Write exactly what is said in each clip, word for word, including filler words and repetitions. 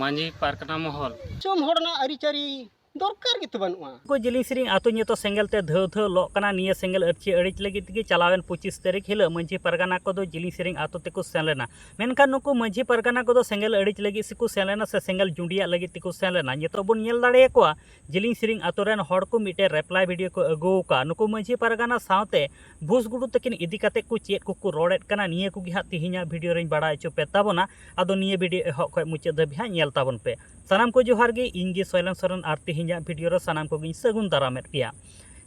ᱢᱟᱹᱡᱷᱤ ᱯᱟᱨᱜᱟᱱᱟ ᱢᱚᱦᱚᱞ᱾ ᱫᱤᱥᱚᱢ ᱦᱚᱲ ᱨᱮᱱᱟᱜ ᱟᱹᱨᱤᱪᱟᱹᱞᱤ ᱫᱚᱨᱠᱟᱨ ᱜᱮᱛᱚ ᱵᱟᱹᱱᱩᱜᱼᱟ᱾ ᱠᱚ ᱡᱤᱞᱤᱧ ᱥᱮᱨᱮᱧ ᱟᱛᱳ ᱧᱮᱛᱚ ᱥᱮᱸᱜᱮᱞ ᱛᱮ ᱫᱷᱟᱹᱣ ᱫᱷᱟᱹᱣ ᱞᱚᱜ ᱠᱟᱱᱟ᱾ ᱱᱤᱭᱟᱹ ᱥᱮᱸᱜᱮᱞ ᱟᱹᱨᱪᱤ ᱟᱹᱲᱤᱡ ᱞᱟᱹᱜᱤᱫ ᱛᱮᱜᱮ ᱪᱟᱞᱟᱣᱮᱱ ᱯᱚᱸᱪᱤᱥ ᱛᱟᱹᱨᱤᱠᱷ ᱦᱤᱞᱳᱜ ᱢᱟᱹᱡᱷᱤ ᱯᱟᱨᱜᱟᱱᱟ ᱠᱚᱫᱚ ᱡᱤᱞᱤᱧ ᱥᱮᱨᱮᱧ ᱟᱛᱳ ᱛᱮᱠᱚ ᱥᱮᱱ ᱞᱮᱱᱟ᱾ ᱢᱮᱱᱠᱷᱟᱱ ᱱᱩᱠᱩ ᱢᱟᱹᱡᱷᱤ ᱯᱟᱨᱜᱟᱱᱟ ᱠᱚᱫᱚ ᱥᱮᱸᱜᱮᱞ ᱟᱹᱲᱤᱡ ᱞᱟᱹᱜᱤᱫ ᱥᱮᱠᱚ ᱥᱮᱱ ᱞᱮᱱᱟ ᱥᱮ ᱥᱮᱸᱜᱮᱞ ᱡᱩᱸᱰᱤᱭᱟᱜ ᱞᱟᱹᱜᱤᱫ ᱛᱮᱠᱚ ᱥᱮᱱ ᱞᱮᱱᱟ᱾ ᱱᱤᱛᱚᱜ ᱵᱚᱱ ᱧᱮᱞ ᱫᱟᱲᱮᱭᱟᱠᱚᱣᱟ ᱡᱤᱞᱤᱧ ᱥᱮᱨᱮᱧ ᱟᱛᱳ ᱨᱮᱱ ᱦᱚᱲ ᱠᱚ ᱢᱤᱫᱴᱮᱱ ᱨᱮᱯᱞᱟᱭ ᱵᱷᱤᱰᱤᱭᱳ ᱠᱚ ᱟᱹᱜᱩ ᱟᱠᱟᱫᱼᱟ᱾ ᱱᱩᱠᱩ ᱢᱟᱹᱡᱷᱤ ᱯᱟᱨᱜᱟᱱᱟ ᱥᱟᱶᱛᱮ ᱵᱷᱩᱥ ᱜᱩᱰᱩ ᱛᱟᱹᱠᱤᱱ ᱤᱫᱤ ᱠᱟᱛᱮ ᱠᱚ ᱪᱮᱫ ᱠᱚᱠᱚ ᱨᱚᱲᱮᱫ ᱠᱟᱱᱟ, ᱱᱤᱭᱟᱹ ᱠᱚᱜᱮ ᱦᱟᱸᱜ ᱛᱮᱦᱮᱧᱟᱜ ᱵᱷᱤᱰᱤᱭᱳ ᱨᱮᱧ ᱵᱟᱲᱟᱭ ᱦᱚᱪᱚ ᱯᱮ ᱛᱟᱵᱚᱱᱟ᱾ ᱟᱫᱚ ᱱᱤᱭᱟᱹ ᱵᱷᱤᱰᱤᱭᱳ ᱮᱦᱚᱵ ᱠᱷᱚᱱ ᱢᱩᱪᱟᱹᱫ ᱫᱷᱟᱹᱵᱤᱡ ᱦᱟᱸᱜ ᱧᱮᱞ ᱛᱟᱵᱚᱱ ᱯᱮ᱾ ᱥᱟᱱᱟᱢ ᱠᱚ ᱡᱚᱦᱟᱨ ᱜᱮ, ᱤᱧ ᱜᱮ ᱥᱚᱭᱞᱚᱱ ᱥᱚᱨᱮᱱ ᱟᱨ ᱛᱮᱦᱮᱧᱟᱜ ᱵᱷᱤᱰᱤᱭᱳ ᱨᱮ ᱥᱟᱱᱟᱢ ᱠᱚᱜᱮᱧ ᱥᱟᱹᱜᱩᱱ ᱫᱟᱨᱟᱢᱮᱫ ᱯᱮᱭᱟ᱾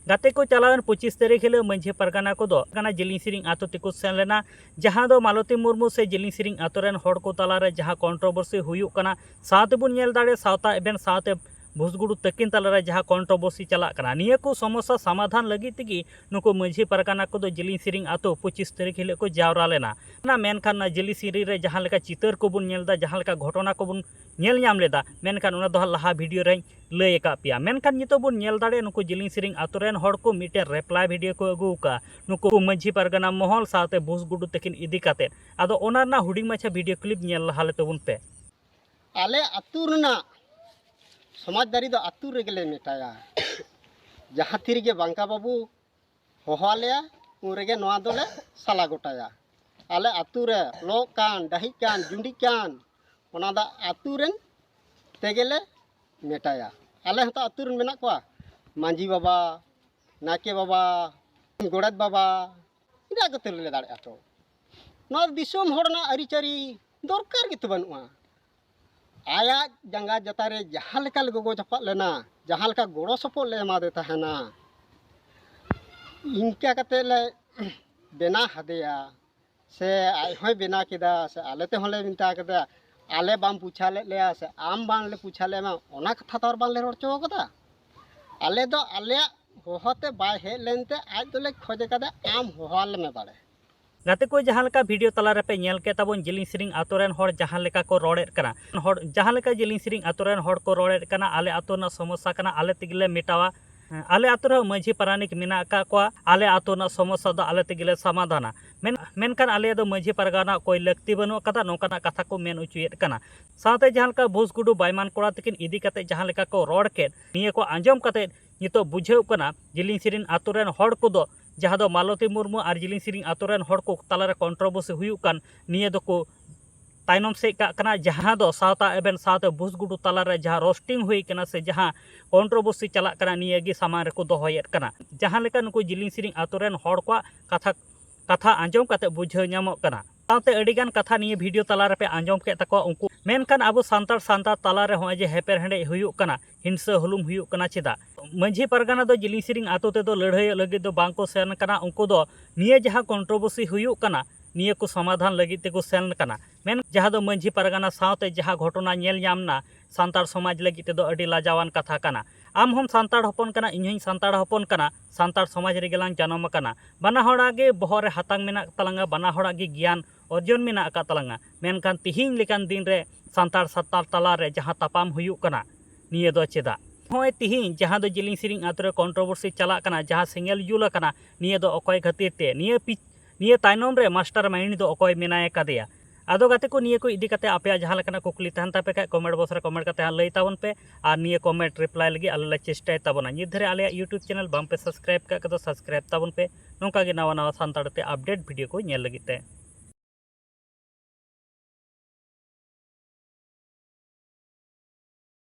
ᱜᱟᱛᱮ ᱠᱚ, ᱪᱟᱞᱟᱣᱮᱱ ᱯᱚᱸᱪᱤᱥ ᱛᱟᱹᱨᱤᱠᱷ ᱦᱤᱞᱳᱜ ᱢᱟᱹᱡᱷᱤ ᱯᱟᱨᱜᱟᱱᱟ ᱠᱚᱫᱚ ᱠᱟᱱᱟ ᱡᱤᱞᱤᱧ ᱥᱮᱨᱮᱧ ᱟᱛᱳ ᱛᱮᱠᱚ ᱥᱮᱱ ᱞᱮᱱᱟ, ᱡᱟᱦᱟᱸ ᱫᱚ ᱢᱟᱞᱚᱛᱤ ᱢᱩᱨᱢᱩ ᱥᱮ ᱡᱤᱞᱤᱧ ᱥᱮᱨᱮᱧ ᱟᱛᱳ ᱨᱮᱱ ᱦᱚᱲ ᱠᱚ ᱛᱟᱞᱟᱨᱮ ᱡᱟᱦᱟᱸ ᱠᱚᱱᱴᱨᱳᱵᱷᱟᱨᱥᱤ ᱦᱩᱭᱩᱜ ᱠᱟᱱᱟ, ᱥᱟᱶᱛᱮ ᱵᱚᱱ ᱧᱮᱞ ᱫᱟᱲᱮ ᱥᱟᱶᱛᱟ ᱮᱵᱷᱮᱱ ᱥᱟᱶᱛᱮ ᱵᱷᱩᱥᱜᱩᱰᱩ ᱛᱟᱹᱠᱤᱱ ᱛᱟᱞᱟᱨᱮ ᱡᱟᱦᱟᱸ ᱠᱚᱱᱴᱨᱳᱵᱷᱟᱨᱥᱤ ᱪᱟᱞᱟᱜ ᱠᱟᱱᱟ, ᱱᱤᱭᱟᱹ ᱠᱚ ᱥᱚᱢᱚᱥᱥᱟ ᱥᱟᱢᱟᱫᱷᱟᱱ ᱞᱟᱹᱜᱤᱫ ᱛᱮᱜᱮ ᱱᱩᱠᱩ ᱢᱟᱹᱡᱷᱤ ᱯᱟᱨᱜᱟᱱᱟ ᱠᱚᱫᱚ ᱡᱤᱞᱤᱧ ᱥᱮᱨᱮᱧ ᱟᱛᱳ ᱯᱚᱸᱪᱤᱥ ᱛᱟᱹᱨᱤᱠᱷ ᱦᱤᱞᱳᱜ ᱠᱚ ᱡᱟᱣᱨᱟ ᱞᱮᱱᱟ᱾ ᱚᱱᱟ ᱢᱮᱱᱠᱷᱟᱱ ᱚᱱᱟ ᱡᱤᱞᱤᱧ ᱥᱮᱨᱮᱧ ᱨᱮ ᱡᱟᱦᱟᱸ ᱞᱮᱠᱟ ᱪᱤᱛᱟᱹᱨ ᱠᱚᱵᱚᱱ ᱧᱮᱞ ᱮᱫᱟ, ᱡᱟᱦᱟᱸ ᱞᱮᱠᱟ ᱜᱷᱚᱴᱚᱱᱟ ᱠᱚᱵᱚᱱ ᱧᱮᱞ ᱧᱟᱢ ᱞᱮᱫᱟ, ᱢᱮᱱᱠᱷᱟᱱ ᱚᱱᱟ ᱫᱚ ᱦᱟᱸᱜ ᱞᱟᱦᱟ ᱵᱷᱤᱰᱤᱭᱳ ᱨᱮᱧ ᱞᱟᱹᱭ ᱟᱠᱟᱫ ᱯᱮᱭᱟ᱾ ᱢᱮᱱᱠᱷᱟᱱ ᱱᱤᱛᱚᱜ ᱵᱚᱱ ᱧᱮᱞ ᱫᱟᱲᱮᱭᱟᱜᱼᱟ, ᱱᱩᱠᱩ ᱡᱤᱞᱤᱧ ᱥᱮᱨᱮᱧ ᱟᱛᱳ ᱨᱮᱱ ᱦᱚᱲ ᱠᱚ ᱢᱤᱫᱴᱮᱱ ᱨᱮᱯᱞᱟᱭ ᱵᱷᱤᱰᱤᱭᱳ ᱠᱚ ᱟᱹᱜᱩ ᱟᱠᱟᱫᱼᱟ ᱱᱩᱠᱩ ᱢᱟᱹᱡᱷᱤ ᱯᱟᱨᱜᱟᱱᱟ ᱢᱚᱦᱚᱞ ᱥᱟᱶᱛᱮ ᱵᱷᱩᱥᱜᱩᱰᱩ ᱛᱟᱹᱠᱤᱱ ᱤᱫᱤ ᱠᱟᱛᱮᱫ᱾ ᱟᱫᱚ ᱚᱱᱟ ᱨᱮᱱᱟᱜ ᱦᱩᱰᱤᱧ ᱢᱟᱪᱷᱟ ᱵᱷᱤᱰᱤᱭᱳ ᱠᱞᱤᱯ ᱧᱮᱞ ᱞᱟᱦᱟ ᱞᱮ ᱛᱟᱵᱚᱱ ᱯᱮ᱾ ᱟᱞᱮ ᱟᱹᱛᱩ ᱨᱮᱱᱟᱜ ᱥᱚᱢᱟᱡᱽᱫᱟᱨᱤ ᱫᱚ ᱟᱹᱛᱩ ᱨᱮᱜᱮ ᱞᱮ ᱢᱮᱴᱟᱭᱟ᱾ ᱡᱟᱦᱟᱸ ᱛᱤ ᱨᱮᱜᱮ ᱵᱟᱝᱠᱟ ᱵᱟᱹᱵᱩ ᱦᱚᱦᱚ ᱟᱞᱮᱭᱟ, ᱩᱱ ᱨᱮᱜᱮ ᱱᱚᱣᱟ ᱫᱚᱞᱮ ᱥᱟᱞᱟ ᱜᱚᱴᱟᱭᱟ᱾ ᱟᱞᱮ ᱟᱹᱛᱩ ᱨᱮ ᱞᱚᱜ ᱠᱟᱱ, ᱰᱟᱹᱦᱤᱜ ᱠᱟᱱ, ᱡᱩᱸᱰᱤᱜ ᱠᱟᱱ, ᱚᱱᱟ ᱫᱚ ᱟᱹᱛᱩ ᱨᱮᱱ ᱛᱮᱜᱮ ᱞᱮ ᱢᱮᱴᱟᱭᱟ᱾ ᱟᱞᱮ ᱦᱚᱸᱛᱚ ᱟᱹᱛᱩ ᱨᱮᱱ ᱢᱮᱱᱟᱜ ᱠᱚᱣᱟ, ᱢᱟᱹᱡᱷᱤ ᱵᱟᱵᱟ, ᱱᱟᱭᱠᱮ ᱵᱟᱵᱟ, ᱜᱚᱰᱮᱛ ᱵᱟᱵᱟ, ᱤᱱᱟᱹ ᱠᱚᱛᱮ ᱞᱮ ᱫᱟᱲᱮᱭᱟᱜᱼᱟ᱾ ᱛᱚ ᱱᱚᱣᱟ ᱫᱤᱥᱚᱢ ᱦᱚᱲ ᱨᱮᱱᱟᱜ ᱟᱹᱨᱤᱪᱟᱹᱞᱤ ᱫᱚᱨᱠᱟᱨ ᱜᱮᱛᱚ ᱵᱟᱹᱱᱩᱜᱼᱟ᱾ ᱟᱭᱟᱜ ᱡᱟᱸᱜᱟ ᱡᱟᱛᱟ ᱨᱮ ᱡᱟᱦᱟᱸ ᱞᱮᱠᱟ ᱞᱮ ᱜᱚᱜᱚ ᱪᱟᱯᱟᱫ ᱞᱮᱱᱟ, ᱡᱟᱦᱟᱸ ᱞᱮᱠᱟ ᱜᱚᱲᱚ ᱥᱚᱯᱚᱦᱚᱫ ᱞᱮ ᱮᱢᱟᱫᱮ ᱛᱟᱦᱮᱱᱟ, ᱤᱱᱠᱟ ᱠᱟᱛᱮ ᱞᱮ ᱵᱮᱱᱟᱣ ᱦᱟᱫᱮᱭᱟ, ᱥᱮ ᱟᱡ ᱦᱚᱸᱭ ᱵᱮᱱᱟᱣ ᱠᱮᱫᱟ, ᱥᱮ ᱟᱞᱮ ᱛᱮᱦᱚᱸ ᱞᱮ ᱢᱮᱛᱟ ᱠᱮᱫᱟ, ᱟᱞᱮ ᱵᱟᱢ ᱯᱩᱪᱷᱟ ᱞᱮᱫ ᱞᱮᱭᱟ, ᱥᱮ ᱟᱢ ᱵᱟᱝ ᱞᱮ ᱯᱩᱪᱷᱟ ᱞᱮᱫ ᱢᱮ, ᱚᱱᱟ ᱠᱟᱛᱷᱟ ᱛᱚ ᱟᱨ ᱵᱟᱝ ᱞᱮ ᱨᱚᱲ ᱦᱚᱪᱚ ᱠᱟᱫᱟ᱾ ᱟᱞᱮ ᱫᱚ ᱟᱞᱮᱭᱟᱜ ᱦᱚᱦᱚ ᱛᱮ ᱵᱟᱭ ᱦᱮᱡ ᱞᱮᱱᱛᱮ ᱟᱡ ᱫᱚᱞᱮ ᱠᱷᱚᱡ ᱠᱟᱫᱟ, ᱟᱢ ᱦᱚᱦᱚ ᱟᱞᱮ ᱢᱮ ᱵᱟᱲᱮ᱾ ᱜᱟᱛᱮ ᱠᱚ, ᱡᱟᱦᱟᱸ ᱞᱮᱠᱟ ᱵᱷᱤᱰᱤᱭᱳ ᱛᱟᱞᱟ ᱨᱮᱯᱮ ᱧᱮᱞ ᱠᱮᱫ ᱛᱟᱵᱚᱱ, ᱡᱤᱞᱤᱧ ᱥᱮᱨᱮᱧ ᱟᱛᱳ ᱨᱮᱱ ᱦᱚᱲ ᱡᱟᱦᱟᱸ ᱞᱮᱠᱟ ᱠᱚ ᱨᱚᱲᱮᱫ ᱠᱟᱱᱟ, ᱦᱚᱲ ᱡᱟᱦᱟᱸ ᱞᱮᱠᱟ ᱡᱤᱞᱤᱧ ᱥᱮᱨᱮᱧ ᱟᱛᱳ ᱨᱮᱱ ᱦᱚᱲ ᱠᱚ ᱨᱚᱲᱮᱫ ᱠᱟᱱᱟ, ᱟᱞᱮ ᱟᱛᱳ ᱨᱮᱱᱟᱜ ᱥᱚᱢᱚᱥᱥᱟ ᱠᱟᱱᱟ, ᱟᱞᱮ ᱛᱮᱜᱮ ᱞᱮ ᱢᱮᱴᱟᱣᱟ᱾ ᱟᱞᱮ ᱟᱛᱳ ᱨᱮᱦᱚᱸ ᱢᱟᱹᱡᱷᱤ ᱯᱟᱨᱟᱱᱤᱠ ᱢᱮᱱᱟᱜ ᱟᱠᱟᱫ ᱠᱚᱣᱟ, ᱟᱞᱮ ᱟᱛᱳ ᱨᱮᱱᱟᱜ ᱥᱚᱢᱚᱥᱥᱟ ᱫᱚ ᱟᱞᱮ ᱛᱮᱜᱮ ᱞᱮ ᱥᱚᱢᱟᱫᱷᱟᱱᱟ᱾ ᱢᱮᱱ-, ᱢᱮᱱᱠᱷᱟᱱ ᱟᱞᱮᱭᱟᱜ ᱫᱚ ᱢᱟᱹᱡᱷᱤ ᱯᱟᱨᱜᱟᱱᱟ ᱚᱠᱚᱭ ᱞᱟᱹᱠᱛᱤ ᱵᱟᱹᱱᱩᱜ ᱟᱠᱟᱫᱟ, ᱱᱚᱝᱠᱟᱱᱟᱜ ᱠᱟᱛᱷᱟ ᱠᱚ ᱢᱮᱱ ᱚᱪᱚᱭᱮᱫ ᱠᱟᱱᱟ᱾ ᱥᱟᱶᱛᱮ ᱡᱟᱦᱟᱸ ᱞᱮᱠᱟ ᱵᱷᱩᱥᱜᱩᱰᱩ ᱵᱟᱭᱢᱟᱱ ᱠᱚᱲᱟ ᱛᱟᱹᱠᱤᱱ ᱤᱫᱤ ᱠᱟᱛᱮ ᱡᱟᱦᱟᱸ ᱞᱮᱠᱟ ᱠᱚ ᱨᱚᱲ ᱠᱮᱫ, ᱱᱤᱭᱟᱹ ᱠᱚ ᱟᱸᱡᱚᱢ ᱠᱟᱛᱮ ᱱᱤᱛᱚᱜ ᱵᱩᱡᱷᱟᱹᱣ ᱠᱟᱱᱟ ᱡᱤᱞᱤᱧ ᱥᱮᱨᱮᱧ ᱟᱛᱳ ᱨᱮᱱ ᱦᱚᱲ ᱠᱚᱫᱚ, ᱡᱟᱦᱟᱸ ᱫᱚ ᱢᱟᱞᱚᱛᱤ ᱢᱩᱨᱢᱩ ᱟᱨ ᱡᱤᱞᱤᱧ ᱥᱮᱨᱮᱧ ᱟᱛᱳ ᱨᱮᱱ ᱦᱚᱲ ᱠᱚ ᱛᱟᱞᱟᱨᱮ ᱠᱚᱱᱴᱨᱳᱵᱷᱟᱨᱥᱤ ᱦᱩᱭᱩᱜ ᱠᱟᱱ, ᱱᱤᱭᱟᱹ ᱫᱚᱠᱚ ᱛᱟᱭᱱᱚᱢ ᱥᱮᱫ ᱠᱟᱜ ᱠᱟᱱᱟ, ᱡᱟᱦᱟᱸ ᱫᱚ ᱥᱟᱶᱛᱟ ᱮᱵᱷᱮᱱ ᱥᱟᱶᱛᱮ ᱵᱷᱩᱥᱜᱩᱰᱩ ᱛᱟᱞᱟᱨᱮ ᱡᱟᱦᱟᱸ ᱨᱳᱥᱴᱤᱝ ᱦᱩᱭ ᱠᱟᱱᱟ ᱥᱮ ᱡᱟᱦᱟᱸ ᱠᱚᱱᱴᱨᱳᱵᱷᱟᱨᱥᱤ ᱪᱟᱞᱟᱜ ᱠᱟᱱᱟ, ᱱᱤᱭᱟᱹ ᱜᱮ ᱥᱟᱢᱟᱝ ᱨᱮᱠᱚ ᱫᱚᱦᱚᱭᱮᱫ ᱠᱟᱱᱟ᱾ ᱡᱟᱦᱟᱸ ᱞᱮᱠᱟ ᱱᱩᱠᱩ ᱡᱤᱞᱤᱧ ᱥᱮᱨᱮᱧ ᱟᱛᱳ ᱨᱮᱱ ᱦᱚᱲ ᱠᱚᱣᱟᱜ ᱠᱟᱛᱷᱟ, ᱠᱟᱛᱷᱟ ᱟᱸᱡᱚᱢ ᱠᱟᱛᱮ ᱵᱩᱡᱷᱟᱹᱣ ᱧᱟᱢᱚᱜ ᱠᱟᱱᱟ᱾ ᱥᱟᱶᱛᱮ ᱟᱹᱰᱤᱜᱟᱱ ᱠᱟᱛᱷᱟ ᱱᱤᱭᱟᱹ ᱵᱷᱤᱰᱤᱭᱳ ᱛᱟᱞᱟ ᱨᱮᱯᱮ ᱟᱸᱡᱚᱢ ᱠᱮᱫ ᱛᱟᱠᱚᱣᱟ ᱩᱱᱠᱩ᱾ ᱢᱮᱱᱠᱷᱟᱱ ᱟᱵᱚ ᱥᱟᱱᱛᱟᱲ, ᱥᱟᱱᱛᱟᱲ ᱛᱟᱞᱟᱨᱮ ᱦᱚᱸᱜᱼᱚᱭ ᱡᱮ ᱦᱮᱯᱮᱨ ᱦᱮᱸᱰᱮᱡ ᱦᱩᱭᱩᱜ ᱠᱟᱱᱟ, ᱦᱤᱝᱥᱟᱹ ᱦᱩᱞᱩᱢ ᱦᱩᱭᱩᱜ ᱠᱟᱱᱟ, ᱪᱮᱫᱟᱜ? ᱢᱟᱹᱡᱷᱤ ᱯᱟᱨᱜᱟᱱᱟ ᱫᱚ ᱡᱤᱞᱤᱧ ᱥᱮᱨᱮᱧ ᱟᱛᱳ ᱛᱮᱫᱚ ᱞᱟᱹᱲᱦᱟᱹᱭᱚᱜ ᱞᱟᱹᱜᱤᱫ ᱫᱚ ᱵᱟᱝ ᱠᱚ ᱥᱮᱱ ᱠᱟᱱᱟ᱾ ᱩᱱᱠᱩ ᱫᱚ ᱱᱤᱭᱟᱹ ᱡᱟᱦᱟᱸ ᱠᱚᱱᱴᱨᱳᱵᱷᱟᱨᱥᱤ ᱦᱩᱭᱩᱜ ᱠᱟᱱᱟ, ᱱᱤᱭᱟᱹ ᱠᱚ ᱥᱚᱢᱟᱫᱷᱟᱱ ᱞᱟᱹᱜᱤᱫ ᱛᱮᱠᱚ ᱥᱮᱱ ᱠᱟᱱᱟ᱾ ᱢᱮᱱ ᱡᱟᱦᱟᱸ ᱫᱚ ᱢᱟᱹᱡᱷᱤ ᱯᱟᱨᱜᱟᱱᱟ ᱥᱟᱶᱛᱮ ᱡᱟᱦᱟᱸ ᱜᱷᱚᱴᱚᱱᱟ ᱧᱮᱞ ᱧᱟᱢ ᱮᱱᱟ, ᱥᱟᱱᱛᱟᱲ ᱥᱚᱢᱟᱡᱽ ᱞᱟᱹᱜᱤᱫ ᱛᱮᱫᱚ ᱟᱹᱰᱤ ᱞᱟᱡᱟᱣᱟᱱ ᱠᱟᱛᱷᱟ ᱠᱟᱱᱟ᱾ ᱟᱢ ᱦᱚᱸᱢ ᱥᱟᱱᱛᱟᱲ ᱦᱚᱯᱚᱱ ᱠᱟᱱᱟ, ᱤᱧ ᱦᱚᱸᱧ ᱥᱟᱱᱛᱟᱲ ᱦᱚᱯᱚᱱ ᱠᱟᱱᱟ, ᱥᱟᱱᱛᱟᱲ ᱥᱚᱢᱟᱡᱽ ᱨᱮᱜᱮ ᱞᱟᱝ ᱡᱟᱱᱟᱢ ᱟᱠᱟᱱᱟ᱾ ᱵᱟᱱᱟ ᱦᱚᱲᱟᱜ ᱜᱮ ᱵᱚᱦᱚᱜ ᱨᱮ ᱦᱟᱛᱟᱝ ᱢᱮᱱᱟᱜ ᱛᱟᱞᱟᱝᱟ, ᱵᱟᱱᱟ ᱦᱚᱲᱟᱜ ᱜᱮ ᱜᱮᱭᱟᱱ ᱚᱨᱡᱚᱱ ᱢᱮᱱᱟᱜ ᱟᱠᱟᱫ ᱛᱟᱞᱟᱝᱟ᱾ ᱢᱮᱱᱠᱷᱟᱱ ᱛᱤᱦᱤᱧ ᱞᱮᱠᱟᱱ ᱫᱤᱱ ᱨᱮ ᱥᱟᱱᱛᱟᱲ ᱥᱟᱱᱛᱟᱲ ᱛᱟᱞᱟᱨᱮ ᱡᱟᱦᱟᱸ ᱛᱟᱯᱟᱢ ᱦᱩᱭᱩᱜ ᱠᱟᱱᱟ, ᱱᱤᱭᱟᱹ ᱫᱚ ᱪᱮᱫᱟᱜ? ᱱᱚᱜᱼᱚᱭ ᱛᱤᱦᱤᱧ ᱡᱟᱦᱟᱸ ᱫᱚ ᱡᱤᱞᱤᱧ ᱥᱮᱨᱮᱧ ᱟᱛᱳ ᱨᱮ ᱠᱚᱱᱴᱨᱳᱵᱷᱟᱨᱥᱤ ᱪᱟᱞᱟᱜ ᱠᱟᱱᱟ, ᱡᱟᱦᱟᱸ ᱥᱮᱸᱜᱮᱞ ᱡᱩᱞ ᱟᱠᱟᱱᱟ, ᱱᱤᱭᱟᱹ ᱫᱚ ᱚᱠᱚᱭ ᱠᱷᱟᱹᱛᱤᱨ ᱛᱮ? ᱱᱤᱭᱟᱹ ᱯᱤ-, ᱱᱤᱭᱟᱹ ᱛᱟᱭᱱᱚᱢ ᱨᱮ ᱢᱟᱥᱴᱟᱨ ᱢᱟᱭᱤᱱᱰ ᱫᱚ ᱚᱠᱚᱭ ᱢᱮᱱᱟᱭ ᱠᱟᱫᱮᱭᱟ? ᱟᱫᱚ ᱜᱟᱛᱮ ᱠᱚ, ᱱᱤᱭᱟᱹ ᱠᱚ ᱤᱫᱤ ᱠᱟᱛᱮ ᱟᱯᱮᱭᱟᱜ ᱡᱟᱦᱟᱸ ᱞᱮᱠᱟᱱᱟᱜ ᱠᱩᱠᱞᱤ ᱛᱟᱦᱮᱱ ᱛᱟᱯᱮ ᱠᱷᱟᱡ, ᱠᱚᱢᱮᱱᱴ ᱵᱚᱠᱥ ᱨᱮ ᱠᱚᱢᱮᱱᱴ ᱠᱟᱛᱮ ᱦᱟᱸᱜ ᱞᱟᱹᱭ ᱛᱟᱵᱚᱱ ᱯᱮ, ᱟᱨ ᱱᱤᱭᱟᱹ ᱠᱚᱢᱮᱱᱴ ᱨᱤᱯᱞᱟᱭ ᱞᱟᱹᱜᱤᱫ ᱟᱞᱮ ᱞᱮ ᱪᱮᱥᱴᱟᱭ ᱛᱟᱵᱚᱱᱟ᱾ ᱱᱤᱛ ᱫᱷᱟᱹᱨᱤᱡ ᱟᱞᱮᱭᱟᱜ YouTube ᱪᱮᱱᱮᱞ ᱵᱟᱝ ᱯᱮ ᱥᱟᱵᱥᱠᱨᱟᱭᱤᱵ ᱠᱟᱜ ᱠᱷᱟᱡ ᱫᱚ ᱥᱟᱵᱥᱠᱨᱟᱭᱤᱵ ᱛᱟᱵᱚᱱ ᱯᱮ, ᱱᱚᱝᱠᱟ ᱜᱮ ᱱᱟᱣᱟ ᱱᱟᱣᱟ ᱥᱟᱱᱛᱟᱲ ᱛᱮ ᱟᱯᱰᱮᱴ ᱵᱷᱤᱰᱤᱭᱳ ᱠᱚ ᱧᱮᱞ ᱞᱟᱹᱜᱤᱫ ᱛᱮ᱾